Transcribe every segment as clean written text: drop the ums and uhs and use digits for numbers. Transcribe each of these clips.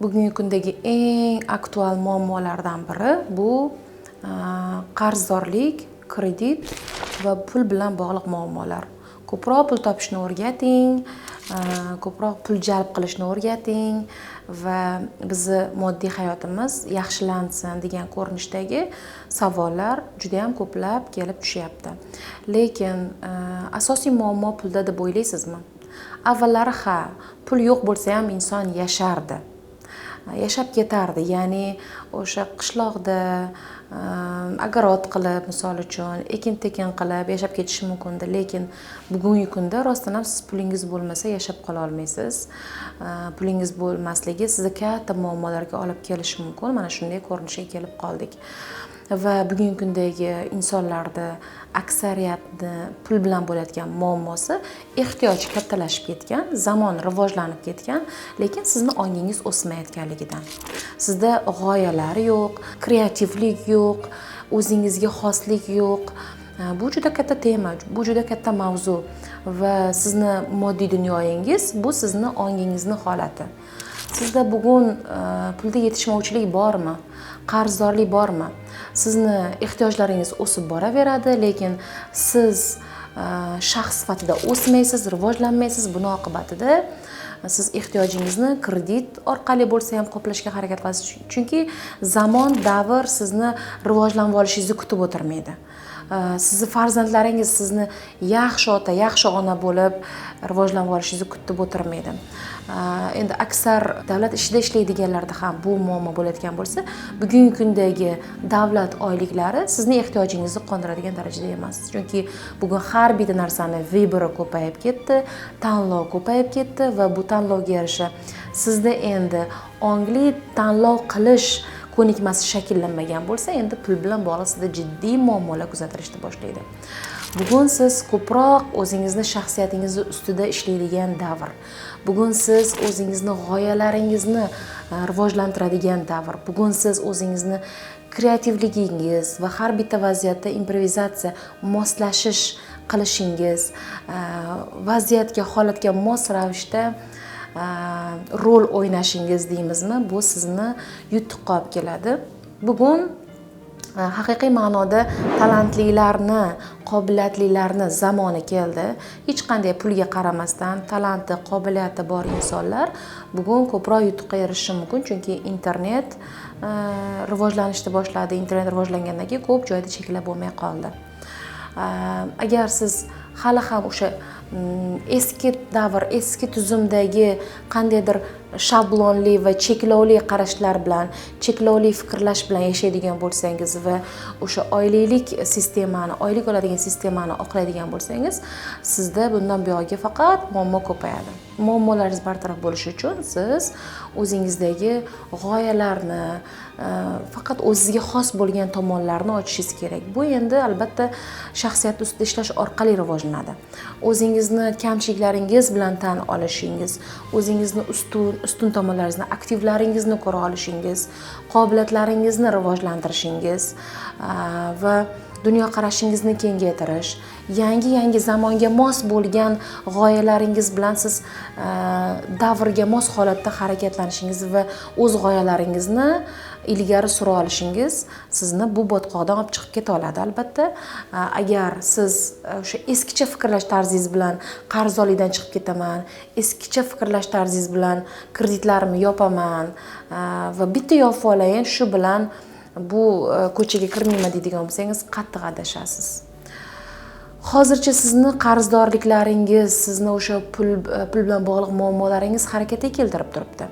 Bugungi kundagi eng aktual muammolardan biri bu qarzdorlik, kredit va pul bilan bog'liq muammolar. Ko'proq pul topishni o'rgating, ko'proq pul jalb qilishni o'rgating va bizni moddiy hayotimiz yaxshilansin degan ko'rinishdagi savollar juda ham ko'plab kelib tushyapti. Lekin asosiy muammo pulda deb o'ylaysizmi? Avvallari ha, pul yo'q bo'lsa ham inson yashardi, yashab ketardi. Ya'ni o'sha qishloqda огород qilib, misol uchun, ekin tekin qilib yashab ketishi mumkindi. Lekin bugungi kunda rostdan ham siz pulingiz bo'lmasa yashab qola olmaysiz. Pulingiz bo'lmasligi sizni katta muammolarga olib kelishi mumkin. Mana shunday ko'rinishga kelib qoldik. Va bugungi kundagi insonlarda aksariyatni pul bilan bo'layotgan muammosi ehtiyoj kattalashib ketgan, zamon rivojlanib ketgan, lekin sizni ongingiz o'smayotganligidan. Sizda g'oyalar yo'q, kreativlik yo'q, o'zingizga xoslik yo'q. Bu juda katta tema, bu juda katta mavzu va sizni moddiy dunyoyingiz bu sizni ongingizni holati. Sizda bugun pulda yetishmovchilik bormi? Qarzdorlik bormi? Sizni ehtiyojlaringiz o'sib boraveradi, lekin siz shaxs sifatida o'smaysiz, rivojlanmaysiz. Buni oqibatida siz ehtiyojingizni kredit orqali bo'lsa ham qoplashga harakat qilasiz. Chunki zamon, davr sizni rivojlanib olishingizni kutib o'tirmaydi. Sizni farzandlaringiz sizni yaxshi ota, yaxshi ona bo'lib rivojlanib olishingizni kutib o'tirmaydi. Endi aksar davlat ishida ishlaydiganlarda ham bu muammo bo'layotgan bo'lsa, bugungi kundagi davlat oyliklari sizni ehtiyojingizni qondiradigan darajada emas. Chunki bugun har bitta narsani выбор i ko'payib ketdi, tanlov ko'payib ketdi va bu tanlovga yarasha sizda endi ongli tanlov qilish ko'nikmasi shakllanmagan bo'lsa, endi pul bilan bog'liq sizda jiddiy muammolar kuzatilishni boshlaydi. Bugun siz ko'proq o'zingizni shaxsiyatingizni ustida ishlaydigan davr. Bugun siz o'zingizni g'oyalaringizni rivojlantiradigan davr. Bugun siz o'zingizni kreativligingiz va har bitta vaziyatda improvizatsiya, moslashish qilishingiz, vaziyatga, holatga mos ravishda rol o'ynashingiz deymizmi, bu sizni yutuqqa olib keladi. Bugun haqiqiy ma'noda talantlilarni, qobiliyatlilarni zamoni keldi. Hech qanday pulga qaramasdan talanti, qobiliyati bor insonlar bugun ko'proq yutuqqa erishishi mumkin, chunki internet rivojlanishni boshladi. Internet rivojlangandan keyin ko'p joyda cheklab bo'lmay qoldi. Agar siz hali ham o'sha eski davr, eski tuzumdagi qandaydir shablonli va cheklovli qarashlar bilan, cheklovli fikrlash bilan yashaydigan bo'lsangiz va o'sha oylik sistemani, oylik oladigan sistemani oqlaydigan bo'lsangiz, sizda bundan buyog'iga faqat muammo ko'payadi. Muammolaringiz bartaraf bo'lishi uchun siz o'zingizdagi g'oyalarni, faqat o'zizga xos bo'lgan tomonlarni ochishingiz kerak. Bu endi albatta shaxsiyat ustida ishlash orqali rivojlanadi. O'zingizni kamchiliklaringiz bilan tan olishingiz, o'zingizni ustun tomonlaringizni, aktivlaringizni ko'ra olishingiz, qobiliyatlaringizni rivojlantirishingiz va dunyoqarashingizni kengaytirish, yangi-yangi zamonga mos bo'lgan g'oyalaringiz bilan siz davrga mos holatda harakatlanishingiz va o'z g'oyalaringizni ilgari sura olishingiz sizni bu botqoqdan olib chiqib keta oladi albatta. Agar siz o'sha eskicha fikrlash tarzingiz bilan qarzdorlikdan chiqib ketaman, eskicha fikrlash tarzingiz bilan kreditlarimni yopaman va bitta yopib olayin, shu bilan bu ko'chaga kirmayman deydigan bo'lsangiz, qattiq adashasiz. Hozircha sizni qarzdorliklaringiz, sizni o'sha pul bilan bog'liq muammolaringiz harakatga keltirib turibdi.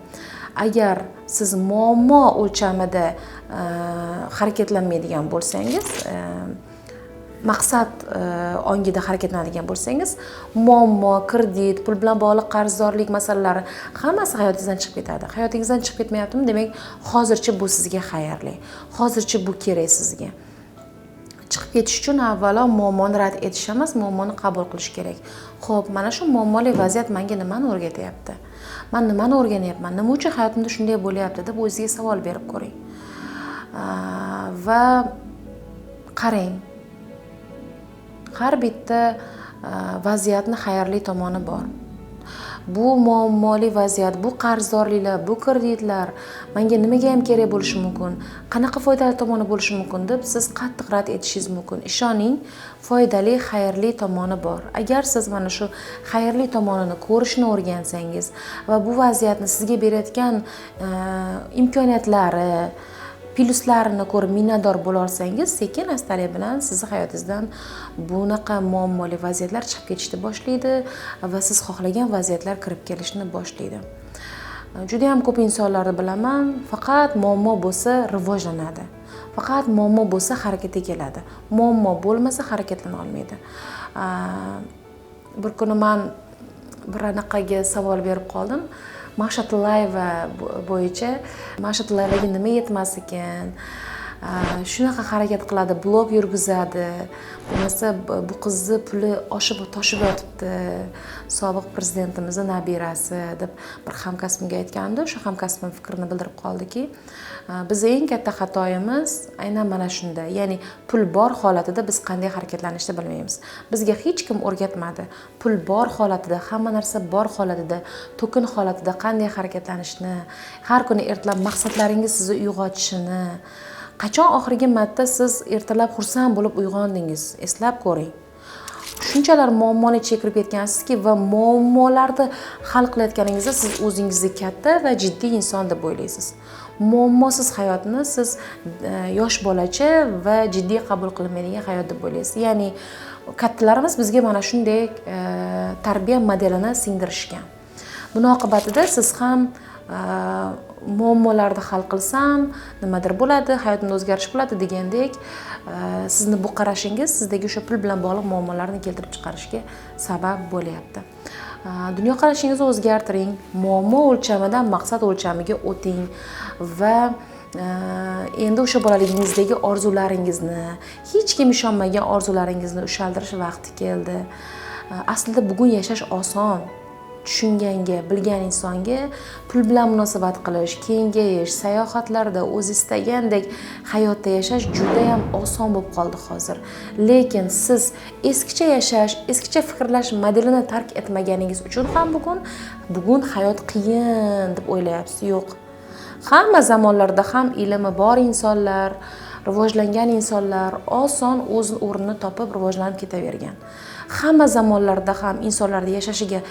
Agar siz muammo o'lchamida harakatlanmaydigan bo'lsangiz, maqsad ongida harakatlanadigan bo'lsangiz, muammo, kredit, pul bilan bog'liq qarzdorlik masalalari hammasi hayotingizdan chiqib ketadi. Hayotingizdan chiqib ketmayaptimi? Demak, hozircha bu sizga xayrli. Hozircha bu kerak sizga. Chiqib ketish uchun avvalo muammoni rad etish emas, muammoni qabul qilish kerak. Xo'p, mana shu muammoli vaziyat menga nimani o'rgatyapti? Men nimani o'rganyapman? Nima uchun hayotimda shunday bo'lyapti deb o'zingizga savol berib ko'ring. Va qarang. Har bitta vaziyatni xayrli tomoni bor. Bu muammoli vaziyat, bu qarzdorliklar, bu kreditlar menga nimaga ham kerak bo'lishi mumkin, qanaqa foydali tomoni bo'lishi mumkin deb siz qattiq rad etishingiz mumkin. Ishoning, foydali, xayrli tomoni bor. Agar siz mana shu xayrli tomonini ko'rishni o'rgansangiz va bu vaziyatni sizga berayotgan imkoniyatlari, plyuslarini ko'rib minnatdor bo'la olsangiz, sekin astalik bilan sizni hayotingizdan bunaqa muammoli vaziyatlar chiqib ketishni boshlaydi va siz xohlagan vaziyatlar kirib kelishni boshlaydi. Juda ham ko'p insonlarni bilaman, faqat muammo bo'lsa rivojlanadi. Faqat muammo bo'lsa harakatga keladi. Muammo bo'lmasa harakatlana olmaydi. Bir kuni men bir anaqaga savol berib qoldim. Masha Tillayeva bo'yicha, Masha Tillayevaga nima yetmas ekan? Shunaqa harakat qiladi, blog yurgizadi. Bo'lmasa bu qizni puli oshib toshib yotibdi, sobiq prezidentimizning nabirasi deb bir hamkasbimga aytgandi. O'sha hamkasbim fikrini bildirib qoldiki, biz eng katta xatoyimiz aynan mana shunda. Ya'ni pul bor holatida biz qanday harakatlanishni bilmaymiz. Bizga hech kim o'rgatmadi. Pul bor holatida, hamma narsa bor holatida, to'kin holatida qanday harakatlanishni, har kuni ertalab maqsadlaringiz sizni uyg'otishini. Qachon oxirgi marta siz ertalab xursand bo'lib uyg'ondingiz? Eslab ko'ring. Shunchalar muammoni ichiga kirib ketgansizki va muammolarni hal qilayotganingizda siz o'zingizni katta va jiddiy inson deb o'ylaysiz. Muammosiz hayotni siz yosh bolacha va jiddiy qabul qilinmaydigan hayot deb o'ylaysiz. Ya'ni kattalarimiz bizga mana shunday tarbiya modelini singdirishgan. Buni oqibatida siz ham muammolarni hal qilsam nimadir bo'ladi, hayotimda o'zgarish bo'ladi degandek, sizni bu qarashingiz sizdagi o'sha pul bilan bog'liq muammolarni keltirib chiqarishga sabab bo'lyapti. Dunyoqarashingizni o'zgartiring, muammo o'lchamidan maqsad o'lchamiga o'ting va endi o'sha bolaligingizdagi orzularingizni, hech kim ishonmagan orzularingizni ushaldirish vaqti keldi. Aslida bugun yashash oson. Tushunganga, bilgan insonga pul bilan munosabat qilish, kengayish, sayohatlarda o'zi istagandek hayotda yashash juda ham oson bo'lib qoldi hozir. Lekin siz eskicha yashash, eskicha fikrlash modelini tark etmaganingiz uchun ham bugun hayot qiyin deb o'ylayapsiz. Yo'q. Hamma zamonlarda ham ilmi bor insonlar, rivojlangan insonlar oson o'z o'rnini topib rivojlanib ketavergan. Hamma zamonlarda ham insonlarda yashashiga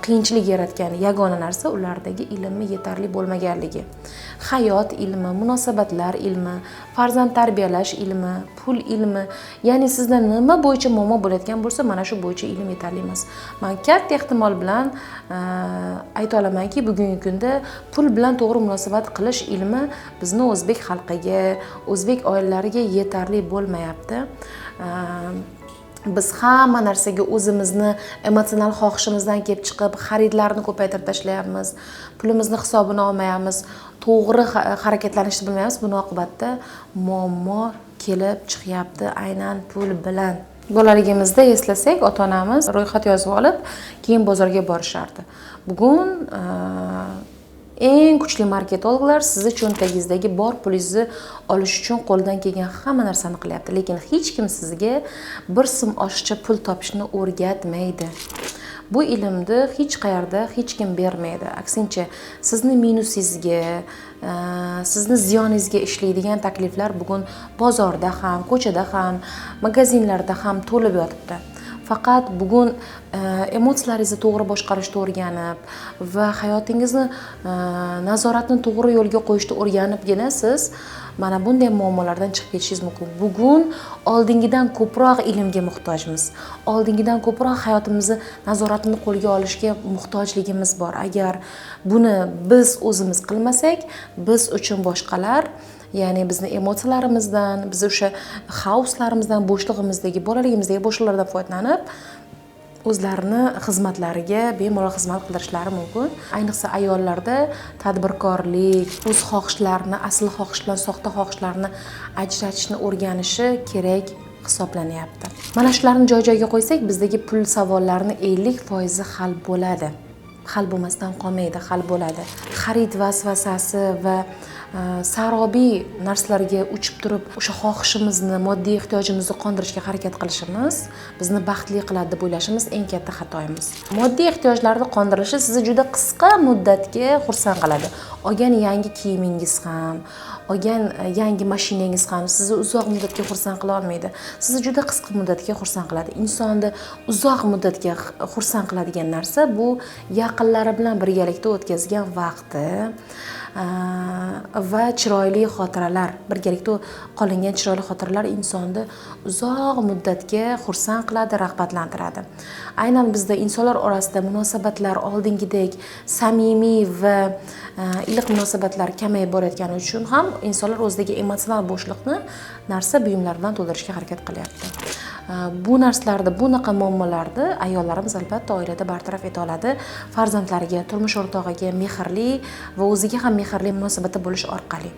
qiyinchilik yaratgan yagona narsa ulardagi ilmi yetarli bo'lmaganligi. Hayot ilmi, munosabatlar ilmi, farzand tarbiyalash ilmi, pul ilmi, ya'ni sizda nima bo'yicha muammo bo'layotgan bo'lsa, mana shu bo'yicha ilm yetarli emas. Men katta ehtimol bilan ayta olamanki, bugungi kunda pul bilan to'g'ri munosabat qilish ilmi bizni o'zbek xalqiga, o'zbek oilalariga yetarli bo'lmayapti. Biz hamma narsaga o'zimizni emotsional xohishimizdan kelib chiqib xaridlarni ko'paytirib tashlayapmiz, pulimizni hisobini olmayapmiz, to'g'ri harakatlanishni bilmayapmiz. Buni oqibatida muammo kelib chiqyapti aynan pul bilan. Bolaligimizda eslasak, ota-onamiz ro'yxat yozib olib, keyin bozorga borishardi. Bugun eng kuchli marketologlar sizni cho'ntagingizdagi bor pulingizni olish uchun qo'ldan kelgan hamma narsani qilyapti, lekin hech kim sizga bir so'm oshiqcha pul topishni o'rgatmaydi. Bu ilmni hech qayerda hech kim bermaydi. Aksincha, sizni minusingizga, sizni ziyoningizga ishlaydigan takliflar bugun bozorda ham, ko'chada ham, magazinlarda ham to'lib yotibdi. Faqat bugun emotsiyalaringizni to'g'ri boshqarishni o'rganib va hayotingizni nazoratni to'g'ri yo'lga qo'yishni o'rganibgina siz mana bunday muammolardan chiqib ketishingiz mumkin. Bugun oldingidan ko'proq ilmga muhtojmiz. Oldingidan ko'proq hayotimizni nazoratini qo'lga olishga muhtojligimiz bor. Agar buni biz o'zimiz qilmasak, biz uchun boshqalar, ya'ni bizni emotsiyalarimizdan, biz o'sha xaoslarimizdan, bo'shlig'imizdagi, bolaligimizdagi bo'shliqlardan foydalanib, o'zlarini xizmatlariga bemalol xizmat qildirishlari mumkin. Ayniqsa ayollarda tadbirkorlik, o'z xohishlarini, asl xohish bilan soxta xohishlarni ajratishni o'rganishi kerak hisoblanyapti. Mana shularni joy-joyiga qo'ysak, bizdagi pul savollarini 50% hal bo'ladi. Hal bo'lmasdan qolmaydi, hal bo'ladi. Xarid vasvasasi va sarobiy narsalarga uchib turib, o'sha xohishimizni, moddiy ehtiyojimizni qondirishga harakat qilishimiz bizni baxtli qiladi deb o'ylashimiz eng katta xatoyimiz. Moddiy ehtiyojlarni qondirishi sizni juda qisqa muddatga xursand qiladi. Olgan yangi kiyimingiz ham, olgan yangi mashinangiz ham sizni uzoq muddatga xursand qila olmaydi. Sizni juda qisqa muddatga xursand qiladi. Insonni uzoq muddatga xursand qiladigan narsa bu yaqinlari bilan birgalikda o'tkazgan vaqti va chiroyli xotiralar, birgalikda qolingan chiroyli xotiralar insonni uzoq muddatga xursand qiladi, rag'batlantiradi. Aynan bizda insonlar orasida munosabatlar oldingidek samimiy va iliq munosabatlar kamayib borayotgani uchun ham insonlar o'zidagi emotsional bo'shliqni narsa, buyumlar bilan to'ldirishga harakat qilyapti. Bu narsalarni, bunaqa muammolarni ayollarimiz albatta oilada bartaraf eta oladi. Farzandlariga, turmush o'rtog'iga mehrli va o'ziga ham mehrli munosabatda bo'lish orqali.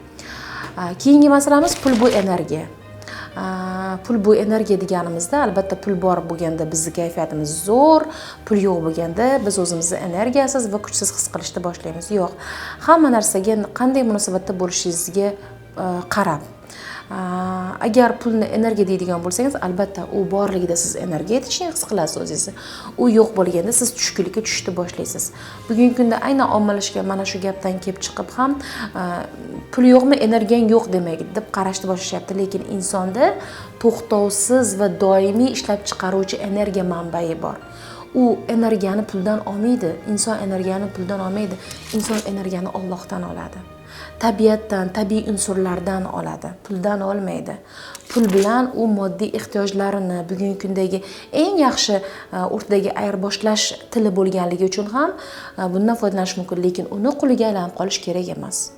Keyingi masalamiz pul bu energiya. Pul bu energiya deganimizda, albatta, pul bor bo'lganda bizni kayfiyatimiz zo'r, pul yo'q bo'lganda biz o'zimizni energiyasiz va kuchsiz his qilishni boshlaymiz. Yo'q, hamma narsaga qanday munosabatda bo'lishingizga qarab. Agar pulni energiya deydigan bo'lsangiz, albatta u borligida siz энергичный his qilasiz o'zingizni. U yo'q bo'lganda siz tushkunlikka tushishni boshlaysiz. Bugungi kunda aynan ommalashgan mana shu gapdan kelib chiqib ham pul yo'qmi, energiyang yo'q demak deb qarashni boshlashyapti. Lekin insonda to'xtovsiz va doimiy ishlab chiqaruvchi energiya manbai bor. U energiyani puldan olmaydi. Inson energiyani puldan olmaydi. Inson energiyani Allohdan oladi. Tabiatdan, tabiiy unsurlardan oladi, puldan olmaydi. Pul bilan u moddiy ehtiyojlarini, bugungi kundagi eng yaxshi o'rtadagi ayirboshlash tili bo'lganligi uchun ham bundan foydalanish mumkin, lekin uni quliga aylanib qolish kerak emas.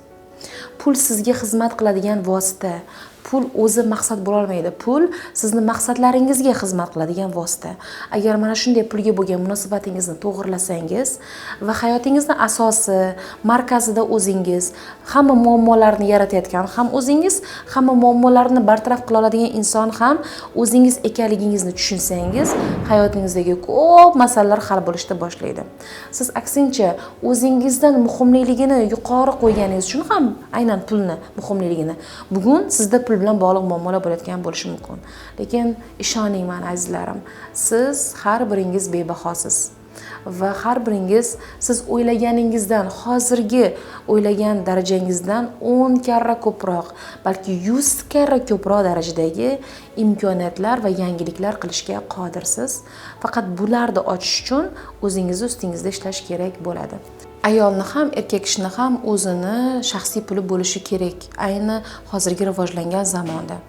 Pul sizga xizmat qiladigan vosita. Pul o'zi maqsad bo'lolmaydi. Pul sizni maqsadlaringizga xizmat qiladigan vosita. Agar mana shunday pulga bo'lgan munosabatingizni to'g'irlasangiz va hayotingizni asosi, markazida o'zingiz, hamma muammolarni yaratayotgan ham o'zingiz, hamma muammolarni bartaraf qila oladigan inson ham o'zingiz ekanligingizni tushunsangiz, hayotingizdagi ko'p masalalar hal bo'lishni boshlaydi. Siz aksincha o'zingizdan muhimligini yuqori qo'yganingiz uchun ham aynan pulni muhimligini, bugun sizda pul bilan bog'liq muammolar bo'layotgan bo'lishi mumkin. Lekin ishoning mani azizlarim, siz har biringiz bebahosiz va har biringiz siz o'ylaganingizdan, hozirgi o'ylagan darajangizdan 10 karra ko'proq, balki 100 karra ko'proq darajadagi imkoniyatlar va yangiliklar qilishga qodirsiz. Faqat bularni ochish uchun o'zingizni ustingizda ishlash kerak bo'ladi. Ayolni ham, erkak kishini ham o'zini shaxsiy puli bo'lishi kerak, ayni hozirgi rivojlangan zamonda.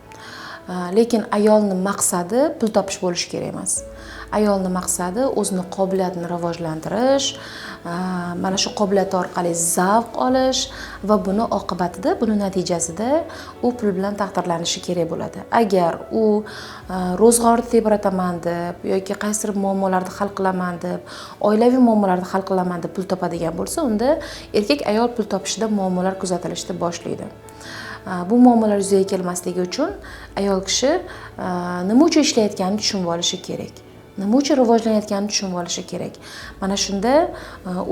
Lekin ayolni maqsadi pul topish bo'lishi kerak emas. Ayolni maqsadi o'zini qobiliyatini rivojlantirish, mana shu qobiliyati orqali zavq olish va buni oqibatida, buni natijasida u pul bilan taqdirlanishi kerak bo'ladi. Agar u ro'zg'orni tebrataman deb yoki qaysidir muammolarni hal qilaman deb, oilaviy muammolarni hal qilaman deb pul topadigan bo'lsa, unda erkak ayol pul topishida muammolar kuzatilishni boshlaydi. Bu muammolar yuzaga kelmasligi uchun ayol kishi nima uchun ishlayotganini tushunib olishi kerak. Nima uchun rivojlanayotganini tushunib olishi kerak. Mana shunda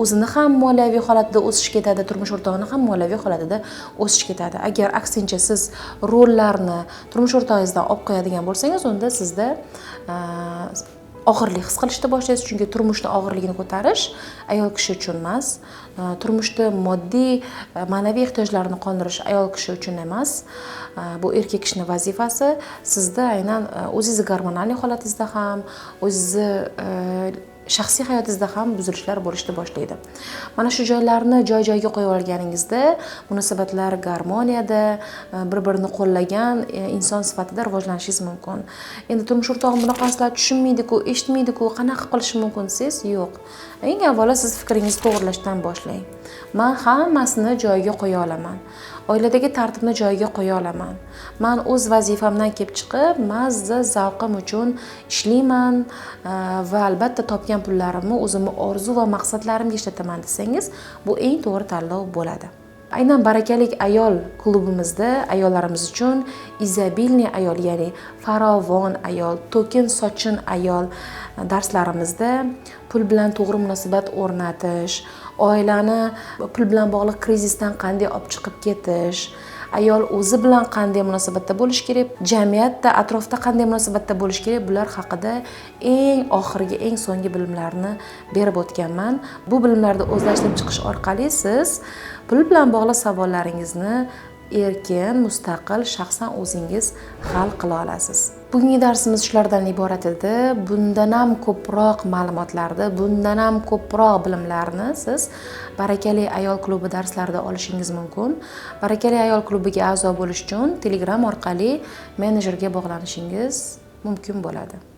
o'zini ham moliyaviy holatida o'sish ketadi, turmush o'rtog'ini ham moliyaviy holatida o'sish ketadi. Agar aksincha siz rollarni turmush o'rtog'ingizdan olib qo'yadigan bo'lsangiz, unda sizda og'irlik his qilishni boshlaysiz, chunki turmushni og'irligini ko'tarish ayol kishi uchun emas, turmushda moddiy, ma'naviy ehtiyojlarni qondirish ayol kishi uchun emas. Bu erkak kishini vazifasi. Sizda aynan o'zingizni gormonal holatingizda ham, o'zingizni shaxsiy hayotingizda ham buzilishlar bo'lishni boshlaydi. Mana shu joylarni joy-joyiga qo'yib olganingizda munosabatlar garmoniyada, bir-birini qo'llagan inson sifatida rivojlanishingiz mumkin. Endi turmush o'rtog'im bunaqa narsalarni tushunmaydi-ku, eshitmaydi-ku, qanaqa qilishim mumkin desangiz, yo'q. Eng avvalo siz fikringizni to'g'rilashdan boshlang. Men hammasini joyiga qo'ya olaman. Oiladagi tartibni joyiga qo'ya olaman. Men o'z vazifamdan kelib chiqib, mazza zavqim uchun ishlayman va albatta topgan pullarimni o'zimni orzu va maqsadlarimga ishlataman desangiz, bu eng to'g'ri tanlov bo'ladi. Aynan Barakalik ayol klubimizda ayollarimiz uchun изобильный ayol, ya'ni farovon ayol, to'kin sochin ayol darslarimizda pul bilan to'g'ri munosabat o'rnatish, oilani pul bilan bog'liq krizisdan qanday olib chiqib ketish, ayol o'zi bilan qanday munosabatda bo'lish kerak, jamiyatda, atrofda qanday munosabatda bo'lish kerak, bular haqida eng oxirgi, eng so'nggi bilimlarni berib o'tganman. Bu bilimlarni o'zlashtirib chiqish orqali siz pul bilan bog'liq savollaringizni erkin, mustaqil, shaxsan o'zingiz hal qila olasiz. Bugungi darsimiz shulardan iborat edi. Bundan ham ko'proq ma'lumotlarni, bundan ham ko'proq bilimlarni siz Barakali ayol klubi darslarida olishingiz mumkin. Barakali ayol klubiga a'zo bo'lish uchun Telegram orqali menejerga bog'lanishingiz mumkin bo'ladi.